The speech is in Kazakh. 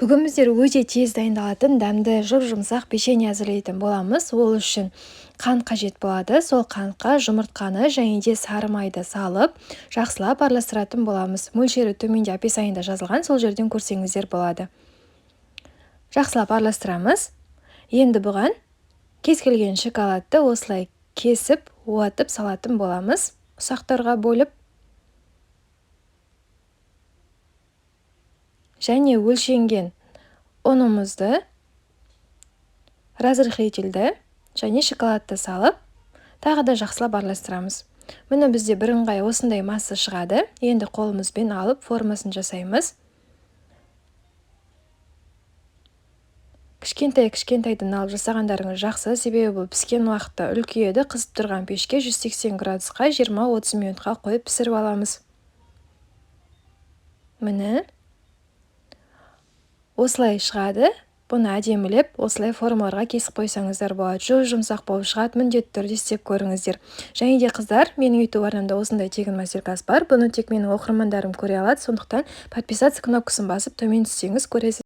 Бүгін біздер өте тез дайындалатын дәмді жұп-жұмсақ печенье әзірлейтін боламыз. Ол үшін қант қажет болады. Сол қантқа жұмыртқаны және де сары майды салып, жақсылап араластыратын боламыз. Мөлшері төменде описаниеда жазылған, сол жерден көрсеңіздер болады. Жақсылап араластырамыз. Енді бұған кез келген шоколадты осылай кесіп, уатып салатын боламыз, ұсақтарға бөліп. Және өлшенген ұнымызды, разрыхлительді және шоколадты салып, тағы да жақсылап араластырамыз. Міне, бізде бірыңғай осындай масса шығады. Енді қолымызбен алып формасын жасаймыз. Кішкентай кішкентайдан алып жасағандарыңыз жақсы, себебі бұл піскен уақытта үлкейеді. Қызып тұрған пешке 180 градусқа 20-30 минутқа қойып пісіріп аламыз. Міне, осылай шығады. Бұны әдемілеп осылай формаларға кесіп қойсаңыздар болады. Жұп-жұмсақ болып шығады, міндетті түрде істеп көріңіздер. Және де, қыздар, менің YouTube арнамда осындай тегін мастер-класс бар. Бұны тек менің оқырмандарым көре алады, сондықтан подписаться кнопкасын басып, төмен түссеңіз, көресіз.